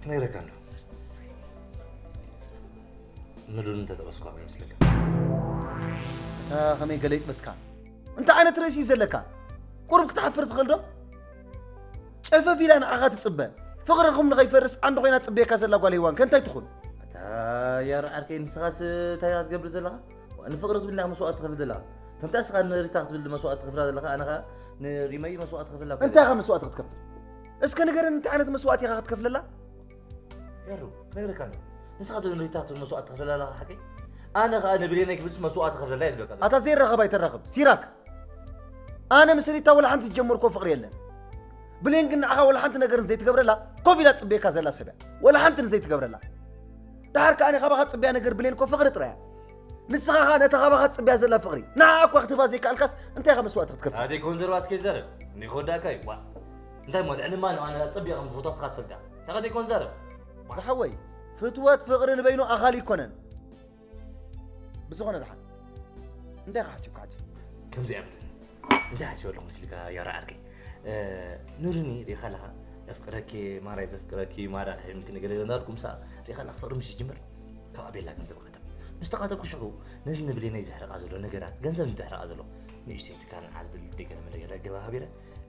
ክነግረካ ኣሎ። ምሉን እንተጠበስኳ ይመስለካ? እታ ከመይ ገለ ይጥበስካ? እንታይ ዓይነት ርእሲ እዩ ዘለካ? ቁሩብ ክትሓፍር ትኽእል ዶ? ጨፈፍ ኢላ ንዓኻ ትጽበ። ፍቕርኹም ንኸይፈርስ ዓንዲ ኮይና ትጽበየካ ዘላ ጓል ሄዋን ከ እንታይ ትኹን? ኣታ ያር ዓርከይ፣ ንስኻስ እንታይ ኢኻ ትገብር ዘለኻ? ንፍቕሪ ክትብል ኢኻ መስዋእቲ ትኸፍል ዘለኻ። ከምታ እስኻ ንሪታ ክትብል መስዋእቲ ትኸፍላ ዘለኻ፣ ኣነ ኸኣ ንሪመይ መስዋእቲ ክኸፍለላ እኮ እንታይ ኢኻ መስዋእቲ ክትከፍል? እስከ ንገረኒ፣ እንታይ ዓይነት መስዋእቲ ኢኻ ክትከፍለላ? ያሩ፣ ክነግረካ ኣለኹ። ንስኻ ዶ ንሪታ ክትብል መስዋእቲ ትኸፍለላ ኣለኻ ሓቀይ? ኣነ ኸኣ ንብሌነይ ክብልስ መስዋእቲ ክኸፍለላ እየ ዝብለካ ዘለኹ። ኣታ ዘይራኸብ ኣይተራኽብ። ሲራክ! ኣነ ምስ ሪታ ወላ ሓንቲ ዝጀመርኮ ፍቕሪ የለን። ብሌን ግን ንዓኻ ወላ ሓንቲ ነገር ዘይትገብረላ፣ ኮፍ ኢላ ትጽበየካ ዘላ ሰብ እያ። ወላ ሓንቲ ዘይትገብረላ። ደሓር ከኣ ኣነ ካባኻ ዝጽበያ ነገር ብሌን እኮ ፍቕሪ ጥራይ እያ። ንስኻ ኸኣ ነታ ካባኻ ትጽበያ ዘላ ፍቕሪ፣ ንዓኣ እኳ ክትህባ ዘይከኣልካስ እንታይ ኢኻ መስዋእቲ ክትከፍል? ኣደይ ኮን ዘረባ እስከ ይዛረብ። እኔ ከወዳእካ እዩ። ዋ። እንታይ እሞ ልዕሊ ማን ኣነ ጽብያ ከም ዝፈትዋ እስኻ ትፈልጣ። እንታይ ከ ደይኮን ዘረብ? ዝሓወይ፣ ፍትወት ፍቕሪ ንበይኑ ኣኻሊ ኣይኮነን። ብዝኾነ ደሓን። እንታይ ኢኻ ሓሲብካ ሕጂ? ከምዚ እያ በለኒ። እንታይ ሓሲበ ኣለኹ መሲልካ ያራ ዓርከይ? እ፣ ኑርኒ ሪኢኻ ኣለኻ? የፍቅረኪ ማራይ ዘፍቅረኪ ማራ ክሕምኪ ንገለ ገለ እንዳልኩም ሰኣ ሪኢኻ ኣለኻ ፍቕሪ ምስ ይጅምር ካብ ኣቤላ ገንዘብ ቃተም። ምስ ተቃተልኩ ሽዑ ነዚ ንብሌነይ ዘሕርቃ ዘሎ ነገራት ገንዘብ እዩ ዘሕርቃ ዘሎ። ንእሽተይ ትካል ዓርዲ ልደይ ገለ መለ ገለ ገባ ሃቢረ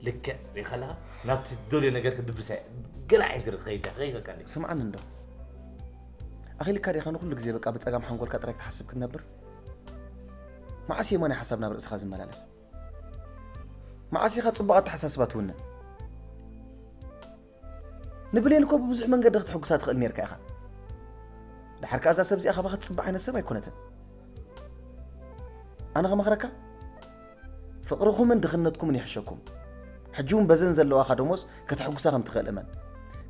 ልክዕ ሪኢኻ ኣለኻ ናብቲ ትደልዮ ነገር ክትድብሳ እያ። ገለ ዓይነት ገለ ክኸይድ እያ፣ ክኸይፈካ እንዲ። ስምዓኒ እንዶ። ኣኺልካ ዲኻ ንኹሉ ግዜ በቃ ብጸጋም ሓንጎልካ ጥራይ ክትሓስብ ክትነብር? መዓስ እየ እሞ ናይ ሓሳብ ናብ ርእስኻ ዝመላለስ? መዓስ ኢኻ ጽቡቕ ኣተሓሳስባ ትውንን? ንብሌን እኮ ብብዙሕ መንገዲ ክትሕጉሳ ትኽእል ኔርካ ኢኻ። ደሓር ከኣ እዛ ሰብ እዚኣ ካባኻ ትጽበ ዓይነት ሰብ ኣይኮነትን። ኣነ ክመኽረካ፣ ፍቕርኹምን ድኽነትኩምን ይሕሸኩም። ሕጂ እውን በዘን ዘለዋኻ ደሞዝ ከተሕጉሳ ከም ትኽእል እመን።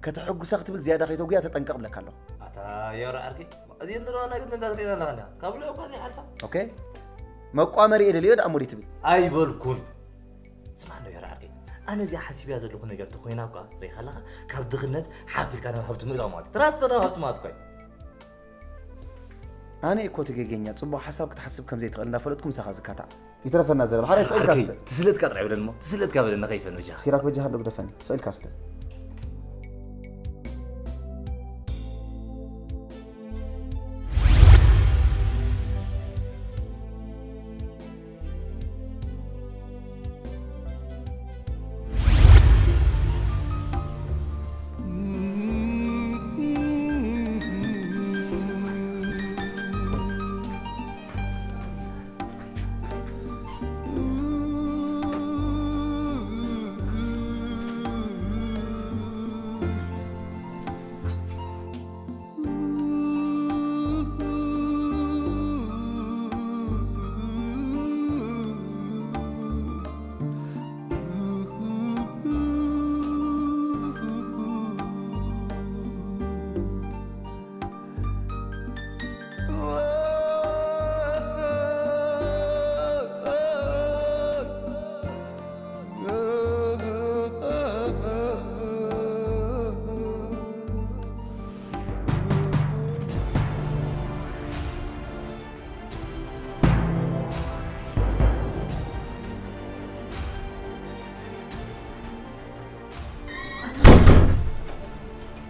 ከተሕጉሳ ክትብል ዝያዳ ከይተጉያ ተጠንቀቕ እብለካ ኣለኹ። ኣታ ያራ ዓርከይ፣ እዚአን ዘለዋ ናይ ግድን እንዳትርእየን ኣለኻ እንዳ። ካብ ልዑል እኳ ዘይሓልፋ። ኦኬ። መቋመሪ እየ ደልዮ ደኣ እሞ ትብል። ኣይበልኩን። ስማዕ እንዶ ያራ ዓርከይ፣ ኣነ እዚኣ ሓሲብያ ዘለኹ ነገር ተኾይና እኳ ርኢኻ ኣለኻ፣ ካብ ድኽነት ሓፍ ኢልካ ናብ ሃብቲ ምእታው ማለት እዩ። ትራንስፈር ናብ ሃብቲ ማለት እኳ እዩ። ኣነ እኮ እቲ ጌገኛ፣ ጽቡቕ ሓሳብ ክትሓስብ ከም ዘይትኽእል እንዳፈለጥኩ ምሳኻ ዝካታዕ። ይትረፈና ዘረባ። ሓራይ ስእልካ ዓርከይ፣ ስተ። ትስለጥካ ጥራይ በለኒ እሞ፣ ትስለጥካ በለኒ ከይፈን በጃኻ። ሲራክ በጃኻ እንዶ ግደፈኒ። ስእልካ ስተ።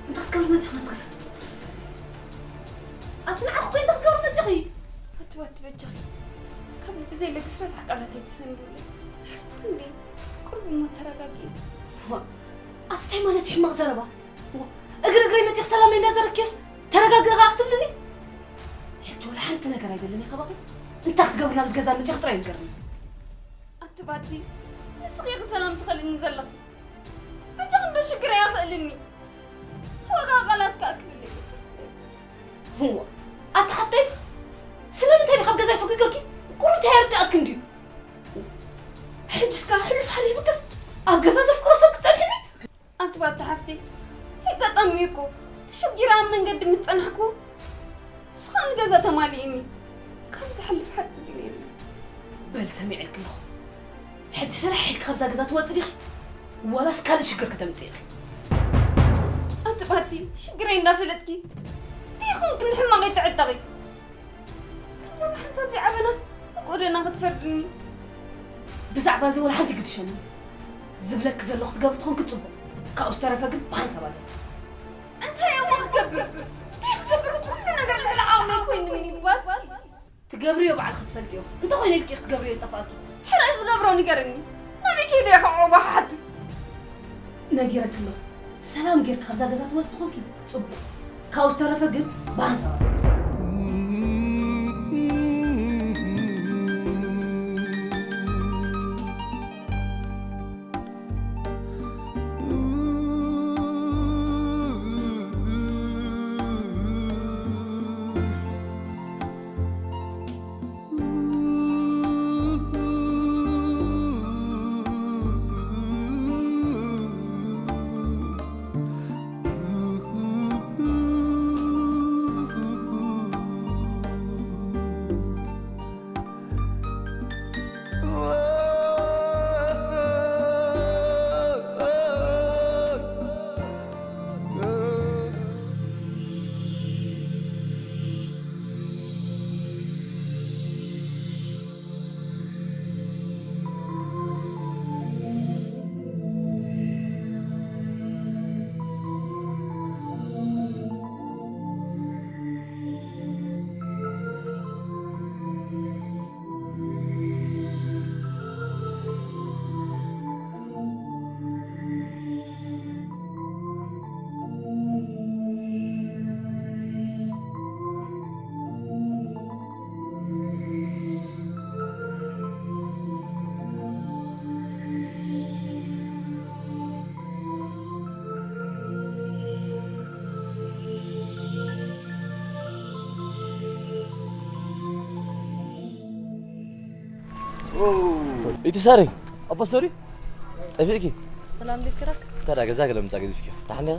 እንታይ ክትገብሪ መጺኺ ናብዚ ገዛ? ኣቲ ንዓኺ እኮ እንታይ ክትገብሪ መጺኺ? ኣቲ ዋቲ በጃኺ። ብዘይ ለግስ ረሳሕ ቃላት ኣይትሰንብለይ። ሓፍትኺ እንዴ? ቁሩብ እሞ ተረጋጊ። ዋ፣ ኣቲ እንታይ ማለት እዩ ሕማቕ ዘረባ? ዋ፣ እግሪ እግረይ መፂኺ ሰላመይ እንዳዘረግክዮስ ተረጋጊ ኸዓ ክትብልኒ? ሕጂ ወላ ሓንቲ ነገር ኣይደልን እየ ካባኺ። እንታይ ክትገብሪ ናብዚ ገዛ መፂኺ ጥራይ ንገርኒ። ኣቲ ባቲ፣ ንስኺ ኢኺ ሰላም ትኸልእኒ ዘለኺ። በጃኺ እንዶ ሽግረይ ኣኽእልኒ። ተወጋ ቃላት ከኣ ክብለይ በጃኺ። እዋ፣ ኣታ ሓፍተይ፣ ስለምንታይ ኢኻ ካብ ገዛይ ሰጒገኪ? ቁሩብ እንታይ ይርድኣኪ እንድዩ? ሕጅስ ከኣ ሕሉፍ ሓሊፉክስ ኣብ ገዛ ዘፍቅሮ ሰብ ክትጸንሕኒ? ኣቲ ባቲ ሓፍተይ፣ ኣጋጣሚ እዩ እኮ። ተሸጊረ ኣብ መንገዲ ምስ ጸናሕኩ፣ ንሱ ኸኣ ንገዛ ተማሊእኒ። ካብ ዝሓልፍ ሓቂ ግን የለን። በል ሰሚዐልኪ ኣለኹ። ሕጂ ሰራሕ ኢልኪ ካብዛ ገዛ ትወጺ ዲኺ? ዋላስ ካልእ ሽግር ከተምጽኢ ኢኺ? ኣቲ ባቲ፣ ሽግረይ እንዳፈለጥኪ፣ እንታይ ኾንኪ ንሕማቐይ ትዕጠቒ? ከምዛ ብሓንሳብ ዘይዓበናስ ንጎደና ክትፈርድኒ? ብዛዕባ እዚ ወላ ሓንቲ ግድሸኒ። ዝብለኪ ዘለኹ ትገብሪ ትኾንኪ ጽቡቕ። ካብኡ ዝተረፈ ግን ብሓንሳብ ኣለኪ። እንታይ እሞ ክገብር? እንታይ ክገብር? ኩሉ ነገር ልዕሊ ዓቕመይ ኮይኑኒ ባቲ። ትገብርዮ ባዕልኺ ትፈልጥዮ። እንተኾይነ ኢልኪ ክትገብርዮ ዝጠፍኣኪ። ሕራይ ዝገብሮ ንገርኒ። ናበይ ከይደ ኢኻ ኦባሓት? ነጊረኪ ኣለኹ። ሰላም ጌርኪ ካብዛ ገዛ ትወጺ ትኾንኪ ጽቡቕ። ካብኡ ዝተረፈ ግን ብሓንሳብ። ኢቲ ሳሪ፣ ኣቦ ሶሪ፣ ጠፊእኪ? ሰላም ዲስ ይራክ? ታዲያ ገዛ ገለ ምጻ ገዚፍኪ? ደሓን ዲኻ?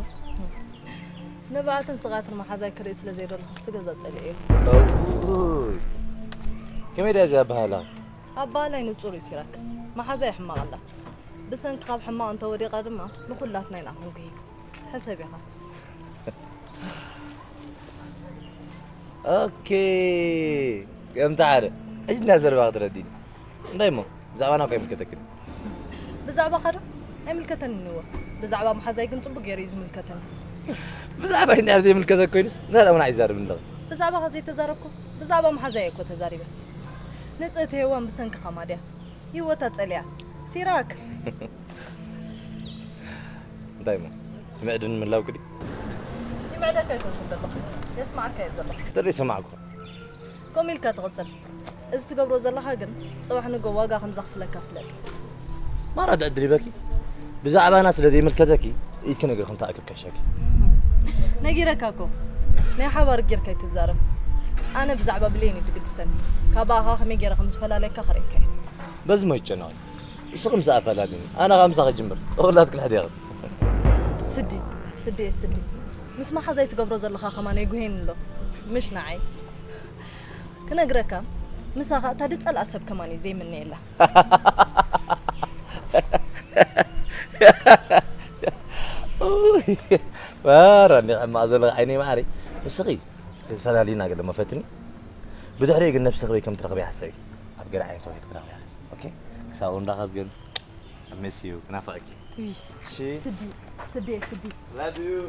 ንብዓትን ስቓትን መሓዛይ ክርኢ ስለ ዘይደለኹ፣ ስቲ ገዛ ጸሊኤዮ። ኡይ፣ ከመይ ድያ እዚኣ ኣበሃህላ? ኣበሃህላይ ንጹር እዩ ሲራክ። መሓዛይ ሕማቕ ኣላ። ብሰንኪ ካብ ሕማቕ እንተወዲቓ ድማ ንኹላትና ኢና ክንጉሂ። ሕሰብ ኢኻ። ኦኬ፣ ከምቲ ሓደ። ሕጂ እንዳ ዘረባ ክትረዲኒ። እንታይ እሞ? ብዛዕባና እኮ ኣይምልከተክን። ብዛዕባኻ ዶ? ኣይምልከተንን እዎ። ብዛዕባ መሓዛይ ግን ጽቡቕ ገይሩ እዩ ዝምልከተኒ። ብዛዕባይ እንድሕር ዘይምልከተክ ኮይኑስ፣ እንታይ ደኣ ምናዕ ይዛረብ ኣለኹ? ብዛዕባኻ ዘይተዛረብኩ፣ ብዛዕባ መሓዛይ እኮ ተዛሪበ። ንጽህቲ ሄዋን ብሰንክኻ ማድያ። ህይወታ ጸሊኣ። ሲራክ። እንታይ እሞ? ትምዕድኒ ምህላውኪ ድዩ? ይምዕደካ ኣይኮንኩን ዘለኹ። የስማዓካ እየ ዘለኹ። ተርኢ ሰማዕኩ። ከምኡ ኢልካ ትቕጽል። እዚ ትገብሮ ዘለኻ ግን ጽባሕ ንግሆ ዋጋ ከም ዘኽፍለካ ፍለጥ። ማራ ድዕድል ይበኪ። ብዛዕባና ስለ ዘይምልከተኪ ኢድኪ ነገር ከም ተኣክብ ከሸኪ። ነጊረካ እኮ። ናይ ሓባር ጌርካ ኣይትዛረብ። ኣነ ብዛዕባ ብሌን እዩ ዝግድሰኒ። ካባኻ ከመይ ጌረ ከም ዝፈላለየካ ከርእየካ እየ። በዚ ሞ ይጨነቕ። ንስኺ ምሳኣ ፈላልዩኒ፣ ኣነ ኸኣ ምሳኺ ክጅምር። ኹላትክን ሕዲኽን። ስዲ፣ ስዲ፣ ስዲ። ምስ መሓዛይ ትገብሮ ዘለኻ ከማን የጉህየኒ ኣሎ። ምሽ ንዓይ። ክነግረካ፣ ምሳኻ እታ ድጸልኣ ሰብ ከማን እዩ ዘይምነየላ። ኡይ፣ ዋራ፣ እንዲ ሕማቕ ዘለኺ ዓይነይ መዓረይ። ንስኺ፣ ፈላልዩና ገለ መፈትኒ። ብድሕሪኡ ግን ነብስኺ ወይ ከም ትረኽቢ ሓሰቢ። ኣብ ገለ ዓይነት ወይ ክትረኽቢ ኢኺ። ኦኬ? ክሳብ ንራኸብ ግን I miss you፣ ክናፍቐኪ። ውይ፣ እሺ። ስዲ፣ ስዲ፣ ስዲ። Love you።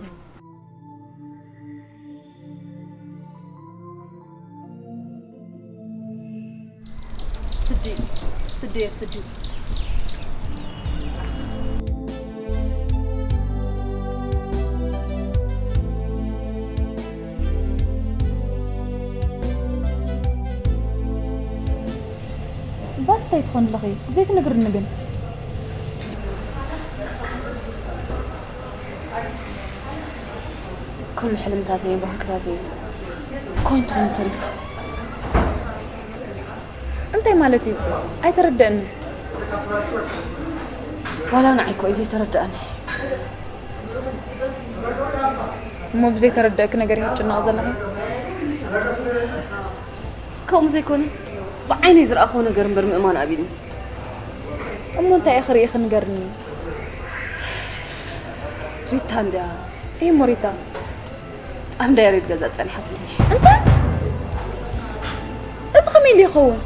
ስዲ፣ ስዲ፣ ስዲ። እባ እንታይ ትኾን ኣለኺ? ዘይትነግርኒ ግን? ኩሉ ሕልምታተይን ባህግታተይን ኮይኑ ተሪፉ። እንታይ ማለት እዩ? ኣይተረደእኒ። ዋላ ንዓይ እኮ እዩ ዘይተረደኣኒ። እሞ ብዘይተረደእኪ ነገር ኢኺ ትጭነቒ ዘለኺ? ከምኡ ዘይኮነ፣ ብዓይነይ ዝረኣኽዎ ነገር እምበር ምእማን ኣቢኒ። እሞ እንታይ ኢኺ ርኢኺ ንገርኒ? ሪታ እንድያ። እይ እሞ ሪታ። ኣብ እንዳ ያሬድ ገዛ ጸኒሓትኒ። እንታይ? እዚ ከመይ ኢሉ ይኸውን?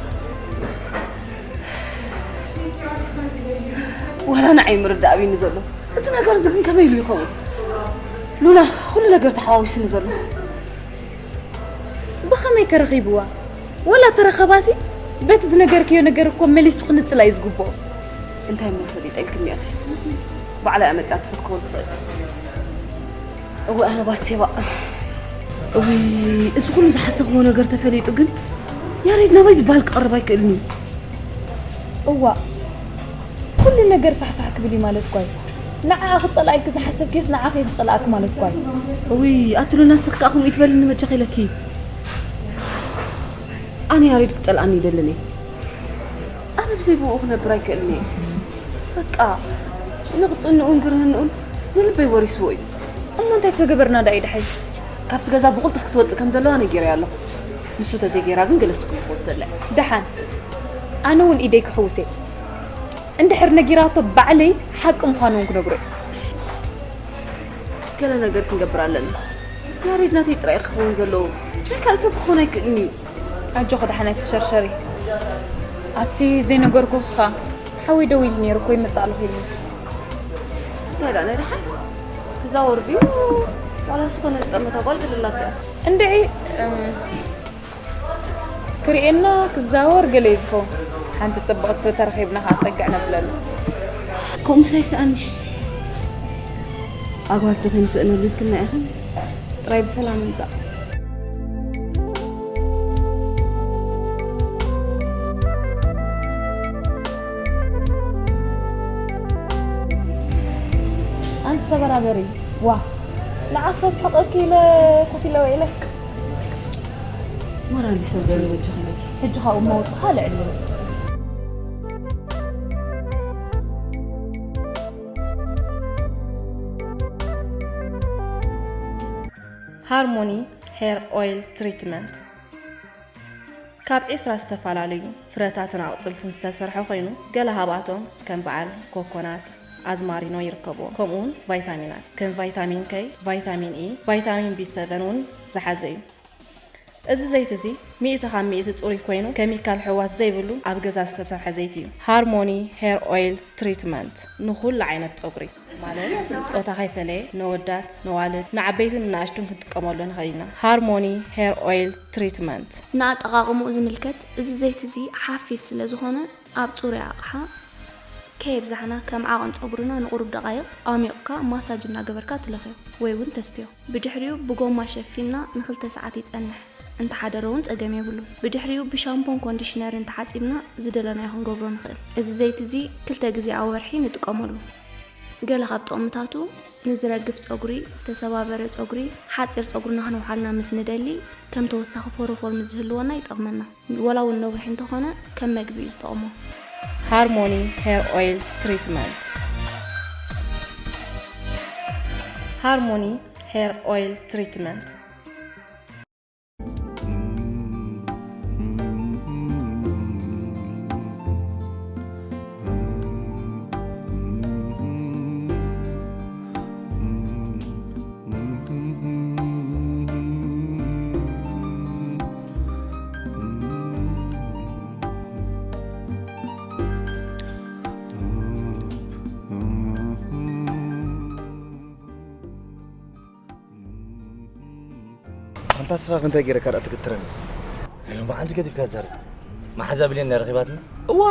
ዋላ ንዓይ ምርዳእ ኣቢኒ ዘሎ። እዚ ነገር እዚ ግን ከመይ ኢሉ ይኸውን? ሉላ፣ ኩሉ ነገር ተሓዋዊስኒ ዘሎ። ብኸመይ ከ ረኺብዋ? ወላ ተረኸባሲ? በቲ ዝነገርክዮ ነገር እኮ መሊሱ ክንጽላ እዩ ዝግብኦ። እንታይ እሞ ፈሊጠ ኢልክኒ ኢኺ? ባዕላ እያ መጺኣ ትኹን ክትከውን ትኽእል። እወ፣ ኣነ ባሴባ። እውይ፣ እዚ ኩሉ ዝሓሰብዎ ነገር ተፈሊጡ ግን ያሬድ ናባይ ዝበሃል ክቐርብ ኣይክእልን እዩ። እዋ፣ ኩሉ ነገር ፋሕፋሕ ክብል እዩ ማለት እኳ እዩ። ንዓኣ ክጸልኣ ኢልኪ ዝሓሰብክዮስ ንዓኺ ክጸልኣኪ ማለት እኳ እዩ። እውይ፣ ኣቲ ሉና፣ ንስኺ ከኣ ከምኡ ይትበልኒ መቸኺ ኢለኪ። ኣነ ያሬድ ክጸልኣኒ ይደልን እየ። ኣነ ብዘይ ብኡ ክነብር ኣይክእልን እየ። በቃ፣ ንቕጽንኡን ግርህንኡን ንልበይ ወሪስዎ እዩ። እሞ እንታይ ተገበርና ደኣ እዩ ደሓይ? ካብቲ ገዛ ብቕልጡፍ ክትወጽእ ከም ዘለዋ ነጊረያ ኣለኹ። ንሱ ተዘይገይራ ግን ገለ ስጉምቲ ክወስደላ እየ። ደሓን፣ ኣነ እውን ኢደይ ክሕውስ እየ። እንድሕር ነጊራቶ ባዕለይ ሓቂ ምዃኑ እውን ክነግሮ እየ። ገለ ነገር ክንገብር ኣለና። ያሬድ ናተይ ጥራይ ክኸውን ዘለዎ፣ ናይ ካልእ ሰብ ክኸውን ኣይክእልን እዩ። ኣጆኺ ደሓን ኣይትሸርሸሪ። ኣቲ ዘይነገርኩኺ ኸኣ ሓወይ ደዊሉ ነይሩ እኮ ይመጽእ ኣለኹ ኢሉኒ። እንታይ ደኣ ናይ ደሓን ክዛወር ድዩ? ዋላ ዝኾነ ዝጠመታ ጓል ገለ ኣላቶ እያ። እንድዒ፣ እም፣ ክርእየና ክዛወር ገለ እዩ ዝኸውን። ሓንቲ ጽብቕቲ ዝተረኺብና ኸዓ ጸግዕ ነብለሉ። ከምኡስ ኣይስኣኒ። ኣጓልቲ ዶ ከይንስእነሉ ኢልክና ኢኽን? ጥራይ ብሰላም ይምጻእ። ኣንቲ ተበራበሪ። ዋ፣ ንዓኺ ከስሕቐኪ ኢለ ኮፍ ኢለ ውዒለስ። ሞራል ይሰብር በጃኺ። ሕጂ ካብኡ መውጽኻ ልዕሊ። ሃርሞኒ ሄር ኦይል ትሪትመንት ካብ ዒስራ ዝተፈላለዩ ፍረታትን ኣቑጽልትን ዝተሰርሐ ኮይኑ፣ ገለ ካብኣቶም ከም በዓል ኮኮናት፣ ኣዝማሪኖ ይርከብዎ። ከምኡውን ቫይታሚናት ከም ቫይታሚን ከይ፣ ቫይታሚን ኢ፣ ቫይታሚን ቢ ሰቨን እውን ዝሓዘ እዩ። እዚ ዘይቲ እዚ ሚእቲ ካብ ሚእቲ ጽሩይ ኮይኑ፣ ከሚካል ሕዋስ ዘይብሉ፣ ኣብ ገዛ ዝተሰርሐ ዘይቲ እዩ። ሃርሞኒ ሄር ኦይል ትሪትመንት ንኹሉ ዓይነት ጸጉሪ። ማለት ጾታ ከይፈለየ ነወዳት፣ ነዋልድ፣ ንዓበይትን ንኣሽቱን ክንጥቀመሉ ንኽእል ኢና። ሃርሞኒ ሄር ኦይል ትሪትመንት። ንኣጠቓቕምኡ ዝምልከት፣ እዚ ዘይቲ እዚ ሓፊስ ስለ ዝኾነ፣ ኣብ ጽሩይ ኣቕሓ ከየብዛሕና ከም ዓቐን ጸጉርና ንቑሩብ ደቓይቕ ኣሚቑካ ማሳጅ እናገበርካ ትለኽዮ ወይ እውን ተስትዮ። ብድሕሪኡ ብጎማ ሸፊንና ንኽልተ ሰዓት ይጸንሕ። እንተሓደረ እውን ጸገም የብሉን። ብድሕሪኡ ብሻምፖን ኮንዲሽነርን ተሓጺብና ዝደለናዮ ክንገብሮ ንኽእል። እዚ ዘይቲ እዚ ክልተ ግዜ ኣብ ወርሒ ንጥቀመሉ። ገለ ካብ ጥቕምታቱ፣ ንዝረግፍ ጸጉሪ፣ ዝተሰባበረ ጸጉሪ፣ ሓጺር ጸጉርና ከነውሓልና ምስ ንደሊ፣ ከም ተወሳኺ ፎሮፎር ምስ ዝህልወና ይጠቕመና። ወላ እውን ነዊሕ እንተኾነ፣ ከም መግቢ እዩ ዝጠቕሞ። ሃርሞኒ ሄር ኦይል ትሪትመንት። ሃርሞኒ ሄር ኦይል ትሪትመንት። ኣንታ ስኻ ክንታይ ገይረካ ደኣ ትግትረኒ? ሎማዓንቲ ገዲፍካ ትዛረብ። መሓዛ ብሌን ረኺባትና። እዋ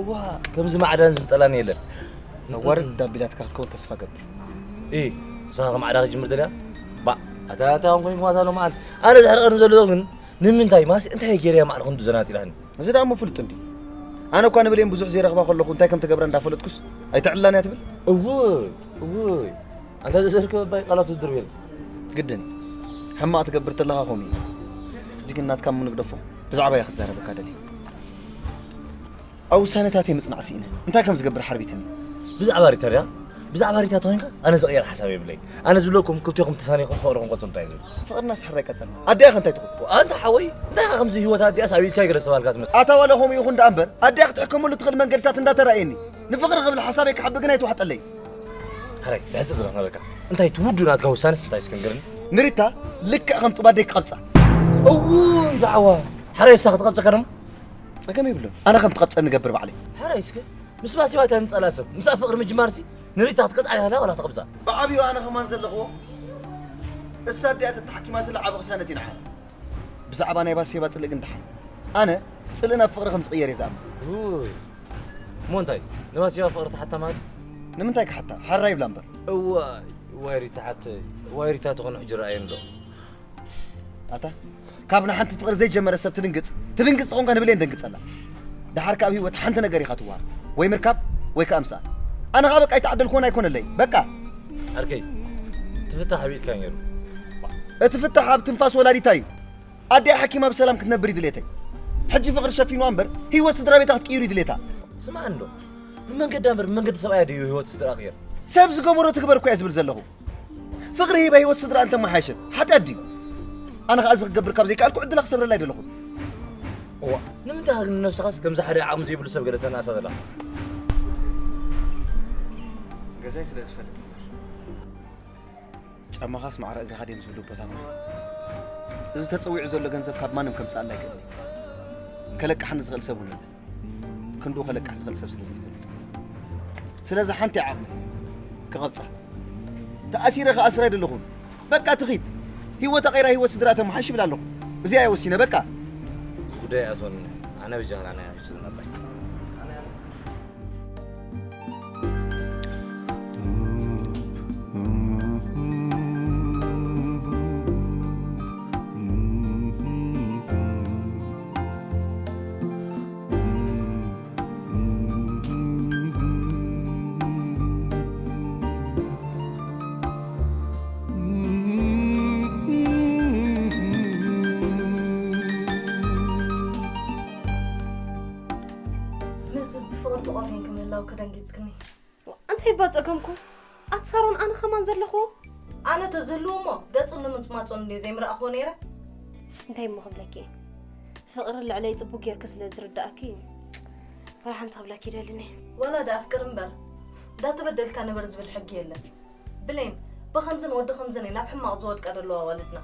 እዋ፣ ከምዚ ማዕዳን ዝንጠላን የለን። ኣዋርድ ዳቢላትካ ክትከውን ተስፋ ገብር። እ ንስኻ ከም ዓዳ ክጅምር ደልያ? ባ ኣታ ኣታ ኣንኮን ክማታ ሎ መዓል ኣነ ዝሕርቐኒ ዘሎ ግን ንምንታይ ማሲ እንታይ ገይርያ ማዕል ክንዱ ዘናጢላኒ? እዚ ደኣ እሞ ፍሉጥ እንዲ። ኣነ እኳ ንብሌን ብዙሕ ዘይረኽባ ከለኹ እንታይ ከም ትገብረ እንዳፈለጥኩስ ኣይተዕልላን እያ ትብል? እውይ እውይ፣ ኣንታ ዘዘርከበ ባይ ቃላት ዝድርብየልካ። ግድን ሕማቕ ትገብር ተለኻ ከምኡ እዩ። ሕጂ ግን ናትካ እሞ ንግደፎ። ብዛዕባ እያ ክዛረበካ ደልየ። ኣብ ውሳነታተይ ምጽናዕ ስኢነ። እንታይ ከም ዝገብር ሓርቢትኒ። ብዛዕባ ሪታ ድያ? ብዛዕባ ሪታ ተኾይንካ ኣነ ዝቕየር ሓሳብ የብለይ። ኣነ ዝብለኩም ክልቴኹም ተሳኒኹም ፍቕርኹም ቀጽሉ ጥራይ ዝብል። ፍቕርና ስሕራይ ቀጸልና። ኣዲኣ ከ እንታይ ትኹን? ኣንታ ሓወይ እንታይ ከምዚ ህይወት ኣዲኣስ ኣብ ኢድካ ይገለ ዝተባልካ ትመስል። ኣታ ዋላ ከምኡ ይኹን ደኣ እምበር ኣዲኣ ክትሕከመሉ ትኽእል መንገድታት እንዳተራእየኒ። ንፍቕሪ ክብል ሓሳበይ ክሓቢ ግን ኣይትውሕጠለይ። ሓራይ ብሕጽር ዝረኽነበካ እንታይ ትውዱ ናትካ ውሳነስ እንታይ እስከ ንገርኒ? ንሪታ ልክዕ ከም ጡብ ኣደይ ክቐብጻ። እውይ ደዓዋ ሓራይ እሳ ክትቐብጸካ ደሞ? ጸገም የብሉን። ኣነ ከም ትቐብጸ ንገብር ባዕለይ። ሓራይ እስከ ምስ ባሲባታ ንጸላ ሰብ ምስኣ ፍቕሪ ምጅማርሲ ንሪታ ክትቀጽዓ ኢኻ ዋላ ክትቐብጻ? ብዓብዩ ኣነ ከማን ዘለኽዎ እሳ ኣዲኣ ተተሓኪማትላ ዓቢ ክሳነት ይንዓል። ብዛዕባ ናይ ባሴባ ጽልእ ግን ደሓን። ኣነ ጽልእ ናብ ፍቕሪ ከም ዝቕየር እየ ዝኣምን። ውይ። እሞ እንታይ ንባሴባ ፍቕሪ ትሓታ ማለት? ንምንታይ ክሓታ? ሓራ ይብላ እምበር። እዋይ ዋይ ሪታ ሓብተይ፣ ዋይ ሪታ ተኾነ ሕጂ ረኣየን ዶ? ኣታ ካብ ንሓንቲ ፍቕሪ ዘይጀመረ ሰብ ትድንግጽ ትድንግጽ ተኾንካ ንብሌን ደንግጸላ። ደሓር ከኣ ኣብ ህይወት ሓንቲ ነገር ኢኻ ትወሃብ፣ ወይ ምርካብ ወይ ከኣ ምስኣን። ኣነ ከኣ በቃ ኣይተዓደልኩዎን ኣይኮነለይ በቃ። ዓርከይ ትፍታሕ ኣብ ኢድካ ነይሩ። እቲ ፍታሕ ኣብ ትንፋስ ወላዲታ እዩ። ኣዲኣ ሓኪማ ብሰላም ክትነብር እዩ ድሌተይ። ሕጂ ፍቕሪ ሸፊንዋ እምበር ህይወት ስድራ ቤታ ክትቅይሩ እዩ ድሌታ። ስማዕ እንዶ ብመንገዳ እምበር ብመንገዲ ሰብኣያ ድዩ ህይወት ስድራ ቅየር? ሰብ ዝገበሮ ትግበር እኮ እየ ዝብል ዘለኹ። ፍቕሪ ሂባ ህይወት ስድራ እንተመሓየሸት ሓጢኣት ድዩ? ኣነ ኸኣ እዚ ክገብር ካብ ዘይከኣልኩ ዕድላ ክሰብረላ ኣይደለኹን። እዋ ንምንታይ ግን ንነብስኻስ ከምዚ ሓደ ዓቕሚ ዘይብሉ ሰብ ገለ ተነኣሳ ዘለኻ? ገዛይ ስለ ዝፈልጥ እምበር። ጫማኻስ ማዕረ እግርኻ ድዮም ዝብሉ ኣቦታትና። እዚ ተጸዊዑ ዘሎ ገንዘብ ካብ ማንም ከምጽኣላ ኣይክእልን። ከለቅሓኒ ዝኽእል ሰብ እውን የለን። ክንድኡ ከለቅሕ ዝኽእል ሰብ ስለ ዘይፈልጥ። ስለዚ ሓንቲ እያ ዓቕመይ። ክቐብጻ። ተኣሲረ ክኣስር ኣይደለኹን። በቃ ትኺድ። ህይወታ ቀይራ ህይወት ስድራ ተመሓይሽ ይብል ኣለኹ። እዚኣ እየ ወሲነ በቃ። እዚ ጉዳይ ኣይኣትወንን። ኣነ በጃኻ ናይ ኣኺሱ ዝመጣይ። ምስዚ ብፍቕሪ ተቖሪንኪ ምህላውኪ ደንጊጽክኒ። እንታይ እባ ጸገምኩም? ኣቲ ሳሮን ኣነ ከማን ዘለኹዎ? ኣነ ተዝህልዎ እሞ ገጹን ንምጽማጹን እንድየ ዘይምረኣኽዎ ነይረ። እንታይ እሞ ክብለኪ እየ? ፍቕሪ ልዕለይ ጽቡቕ ጌርኪ ስለ ዝርድኣኪ ዋላ ሓንቲ ክብለኪ ይደልን እየ። ዋላ ደኣ ኣፍቅር እምበር ዳተበደልካ ንበር ዝብል ሕጊ የለን። ብሌን ብኸምዝን ወዲ ኸምዝን እየን ኣብ ሕማቕ ዝወድቃ ዘለዋ ኣዋልድና።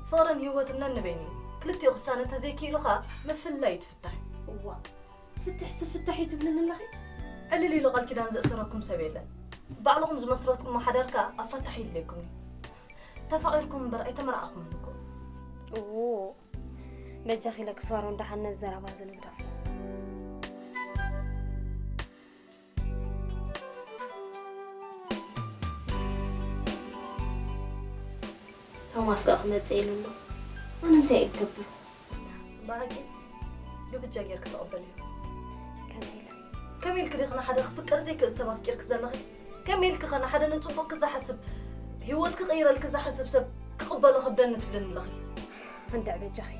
ፍቕርን ህይወትን ነንበይኑ እዩ። ክልቲኡ ክሳነ እንተዘይክኢሉ ኸኣ ምፍልላይ እዩ እቲ ፍታሕ። እዋእ ፍትሕሲ ፍታሕ እዩ ትብልኒ ኣለኺ? ዕልል ኢሉ ቃል ኪዳን ዘእሰረኩም ሰብ የለን። ባዕልኹም ዝመስረትኩሞ ሓዳር ከኣ ኣፋታሒ የድልየኩም እዩ። ተፋቒርኩም እምበር ኣይተመርዓኹምን እኮ። እዎ በጃኺ ለክስባሮን ደሓን ነዚ ዘረባ እዚ ንግደፎ። ቶማስ ከኣ ክመጽእ ኢሉ ኣሎ። ኣነ እንታይ እየ ክገብር? ብኣኪ ብብጃ ጌርኪ ተቐበልዮ። ከመይ ኢለ? ከመይ ኢልኪ ዲኺ ንሓደ ክፍቀር ዘይክእል ሰብ ኣፍቂርኪ ዘለኺ? ከመይ ኢልኪ ኸ ንሓደ ንጽቡቕኪ ዝሓስብ፣ ህይወት ክቕይረልኪ ዝሓስብ ሰብ ክቕበሎ ክብደኒ ትብልኒ ኣለኺ? እንድዒ በጃኺ።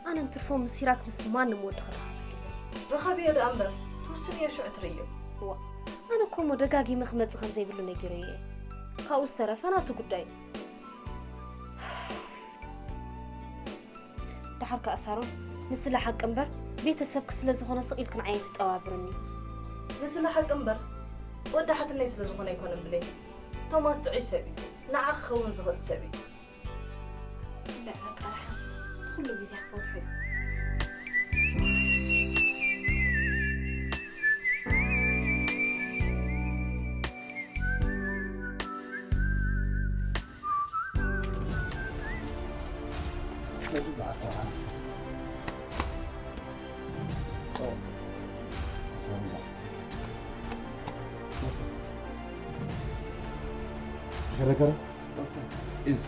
ኣነ እንትርፎ ምስ ሲራክ ምስ ማንም ወዲ ክራኸብ ኣይደልን። ርኸብዮ ደኣ እምበር፣ ትውስንዮ ሽዑ ትርእዮ። እዋ፣ ኣነ እኮ እሞ ደጋጊመ ክመጽእ ከም ዘይብሉ ነጊረዮ እየ። ካብኡ ዝተረፈ ናቱ ጉዳይ። ደሓር ከኣ ሳሮን፣ ንስለ ሓቂ እምበር፣ ቤተሰብኪ ስለ ዝኾነ ስቕ ኢልኪ ንዓይ ኣይትጠባብርኒ። ንስለ ሓቂ እምበር፣ ወዲ ሓትነይ ስለ ዝኾነ ኣይኮነን ብለይ። ቶማስ ጥዑይ ሰብ እዩ። ንዓኺ ክኸውን ዝኽእል ሰብ እዩ። እንዳ ኣቃልሓ ኩሉ ግዜ ክፈትሖ እዩ። ገረገረ እዝ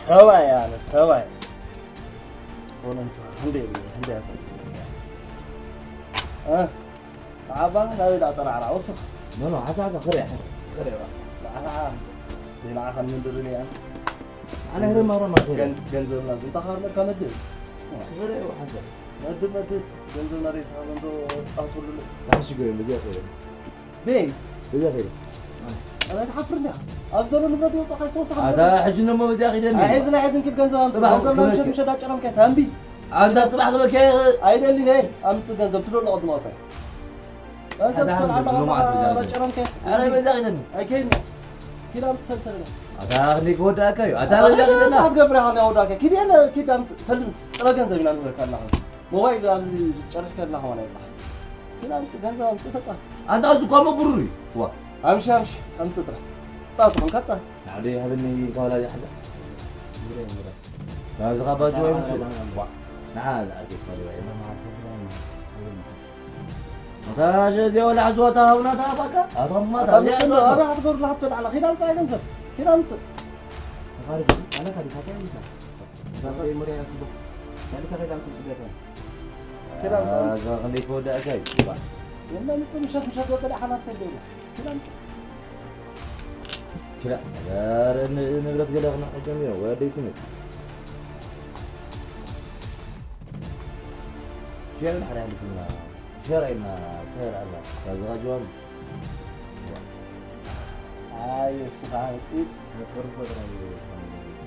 ሰብኣይ ኣነ ሰብኣይ ኮነ እንደ እንደ ያሰብ እ ንዓባ ናበይ ደኣ ጠራዕራዕ ወስኽ። ኖ፣ ኖ፣ ሓንሳብ፣ ሓንሳብ፣ ክርእ፣ ሓንሳብ፣ ክርእ፣ እባ። ንዓኻ ሓንሳብ። ንዓኻ ምን ድርኒ እያ? ኣነ ህርም ኣሮም ኣትበል። ገን-፣ ገንዘብና ዝንታ ካርነካ መድብ። ክርእ፣ እባ፣ ሓንሳብ። መድብ፣ መድብ። ገንዘብና ሬሳ መንዶ ጻቱሉ። ኣነ ሽግር የለን፣ በዚኣ ከይደ። ቤን። በዚኣ ከይደ። ኣነ ትሓፍር እንዲኻ። ኣብ ዘሎ ንብረት ይወጻኻ ይተወሳኻ ኣታ ንብረት። ሕጂ ነሞ በዚኣ ከይደ እንዲኻ። ኣይ፣ ሕዚ ናይ ሕዚ እንኪድ ገንዘብ ኣምጽእ። ጽባሕ ገንዘብና ክመጽእ። ምሸት፣ ምሸት ዳጨረምካ ሳምቢ። ኣንታ ጽባሕ ክበልካ ይኽእል። ኣይደልን፣ እየ። ኣምጽእ ገንዘብ ትደሎ ቅድም ኣውጻእ። ኣንተ ኣንተ ብትሰምዓሉ ሃንዱ ሃንዱ ሎማዓት ብዛዕባ ረጨረም ከይስ-፣ ኣረ፣ በዛ ኢለን። ኣይከይድን። ኪድ ኣምጽእ ሰልተለና። ኣታ ክንደይ ክወዳእካ እዩ? ኣታ ኣታ በዛ እንታይ ኢለና። ክትገብር ኢኻ፣ ናይ ወዳእካ። ኪድ የለ፣ ኪድ ኣምጽእ፣ ሰልም፣ ጥረ ገንዘብ ኢና ንብለካ ኣለና። ሞባይል ኣብዚ ጨርሕካ ኣለና ከማን ኣይወጻእ። ኪድ ኣምጽእ፣ ገንዘብ ኣምጽእ፣ ተጻ። ኣንታ እዚ እኮ መብሩር እዩ። ዋ። ኣምሺ፣ ኣምሺ፣ ኣምጽእ ጥረ። ጻ ትኾንካ ጻ። ናዕደ ይሃበኒ፣ እንኳ ወላ ይሓዛ። ምረ፣ ምረ። ናብዚ ካብ ባጆ ወይ ምስ-፣ ዋ፣ ንዓ ዝኣርጌስ ኸሊባ እየ። ኣታ ሸዚያ ወላ ዓዝዋ ታሃውና ታባካ? ኣቶም ማታ ኣታ ዚያ ምፅእ ዞ። ኣባ ክትገብር ላሕቶ ላዕላ ኺዳ ምፅእ ገንዘብ። ኺዳ ምፅእ። ተኻሪ፣ ኣነ ካዲ፣ ካዲ፣ ካዲ። ራሳ። ራሳ። ሞሪያ ያክቦ። ያሊ ካዲ፣ ካዲ፣ ምፅእ፣ ፅገታ። ኪዳ ምፅእ፣ ምፅእ። ኣዛ ክንደይ ክወዳእካ እዩ? ዋ። የለ ምፅእ፣ ምሸት፣ ምሸት ወበዳ ሓላፍ ሰደሉ። ኪዳ ምፅእ። ክላ፣ ዛረ ን-፣ ንብረት ገለ ክነሕጆም እዮም፣ ወይ ኣደይ ትምህርት። ሸር ንሓደ ሓሊፍና፣ ሸር ኢልና፣ ሸር ኣላ፣ ታዘጋጅዋሉ። ኣይ፣ እስኻ ፂፅ።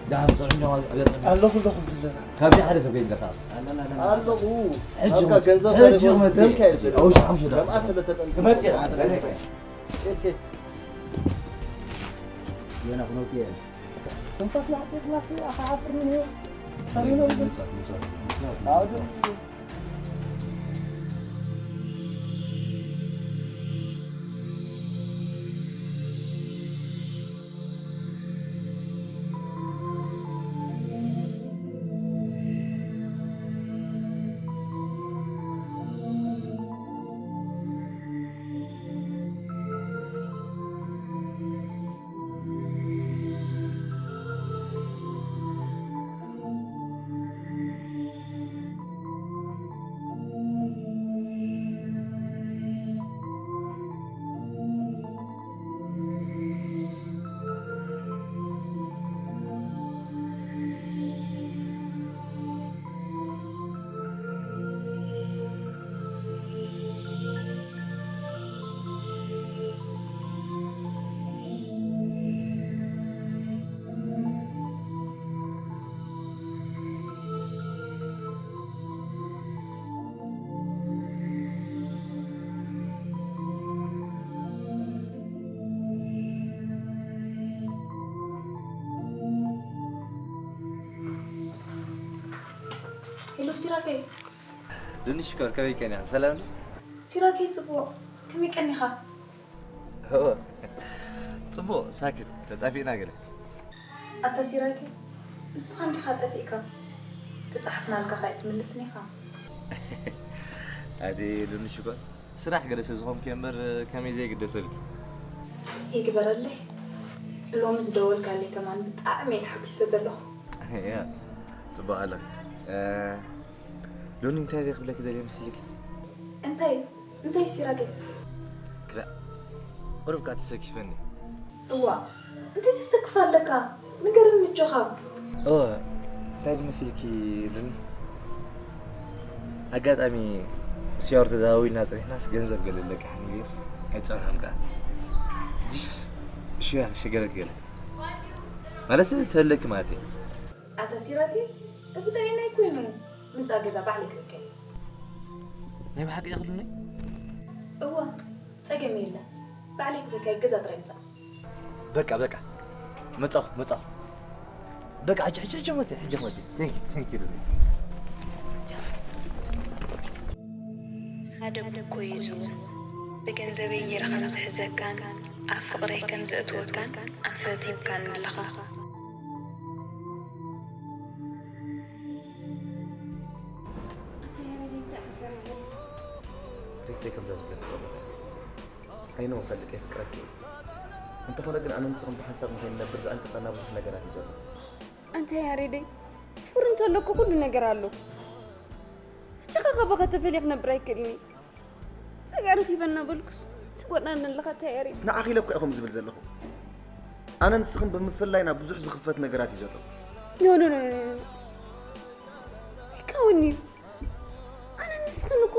ደሓን ፀንሑ፣ ኣለኹ፣ ኣለኹ፣ ዝለና። ካብዚ ሓደ ሰብ ከይንቀሳቐስ። ኣለና፣ ኣለና። ኣለኹ። ሕጂ ኣብካ መፅእ፣ ገንዘብ ሕጂ ገለ መፅእ። ደምካ እዩ ዝለና። ኣውሽ ሓምሽ ደሓን። ከምኣ ስለ ተጠንቀቕ። ክመፅእ እየ። ኦኬ። የና ኩኖ ኦኬ። ትንፋስ ናዕፂ፣ ትንፋስ ኣኻሓፍር ምን እዩ? ሰሚኖ ይብል። ኣውዱ። ሄሎ ሲራከይ። ድንሽ ሽኮር፣ ከመይ ቀኒኻ? ሰላም ድዩ? ሲራከይ ጽቡቕ። ከመይ ቀኒኻ? ኦ፣ ጽቡቕ፣ ሳክት፣ ተጣፊእና ገለ። ኣታ ሲራከይ፣ ንስኻ እንዲኻ ጠፊእካ። ተጻሕፍናልካ ከኣ ኣይትምልስን ኢኻ። ኣቲ ድንሽ ሽኮር፣ ስራሕ ገለ ስለ ዝኾንኩ እየ እምበር ከመይ ዘይግደሰልኪ። ይግበረለይ። ሎሚ ዝደወልካለይ ከማን ብጣዕሚ እየ ተሓጒሰ ዘለኹ። እያ፣ ጽቡቕ ኣለኺ። እ፣ ሎኒ እንታይ ደኣ ክብለኪ ደልየ መሲልኪ? እንታይ? እንታይ ሲራከይ? ክላ-፣ ቁሩብ ከኣ ተሰኪፈኒ። እዋ፣ እንታይ ዘሰክፍ ኣለካ? ንገርኒ እጆኻ። እወ፣ እንታይ ድመሲልኪ ሉኒ? ኣጋጣሚ ሲያወር ተዘዋዊልና ጸኒሕናስ ገንዘብ ገለ ለቃሕኒ ኢሉስ ኣይጸንሖን ከኣ። ሕጂስ ሽያ ተሸገረት ገለ። ማለትስ ተለኪ ማለት እየ። ኣታ ሲራኪ፣ እዚ ደኣ ናይ ኮይኑ ምጻእ ገዛ ባዕለይ ክልከ። ናይ ብሓቂ ኢኺ ሉኒ? እወ፣ ጸገም የለን። ባዕለይ ክልከ ገዛ ጥራይ ምጻእ። በቃ፣ በቃ። መጻኹ፣ መጻኹ። በቃ፣ ሕጂ፣ ሕጂ፣ ሕጂ መጽእ፣ ሕጂ መጽእ። Thank you፣ thank you ሉኒ። Yes። ሓደ እኮ እዩ ዝውን። ብገንዘበይ ገይረ ከም ዝሕዘካን ኣብ ፍቕረይ ከም ዘእትወካን ኣፈቲምካን ኣለኻ። ሪተይ ከምዛ ዝብለኪ ዘለኹ ኣይኖ ፈልጥ የፍቅረኪ እየ። እንተኾነ ግን ኣነ ንስኽን ብሓንሳብ ንኸይንነብር ዝኣንቀጸና ብዙሕ ነገራት እዩ ዘሎ። ኣንታ ያሬደይ፣ ፍቕሪ እንተሎ እኮ ኩሉ ነገር ኣሎ። ብቻኻ ካባኻ ተፈልየ ክነብር ኣይክእልን እየ። ጸጋ ረኺበ እናበልኩስ ትጎድኣኒ ኣለኻ ኣንታ ያሬድ። ንዓኺ ኢለ እኮ እየ ከምኡ ዝብል ዘለኹ። ኣነ ንስኽን ብምፍልላይና ብዙሕ ዝኽፈት ነገራት እዩ ዘሎ። ኖ ኖ ኖ ኖ ኖ። ኣይከውን እዩ። ኣነ ንስኽን እኮ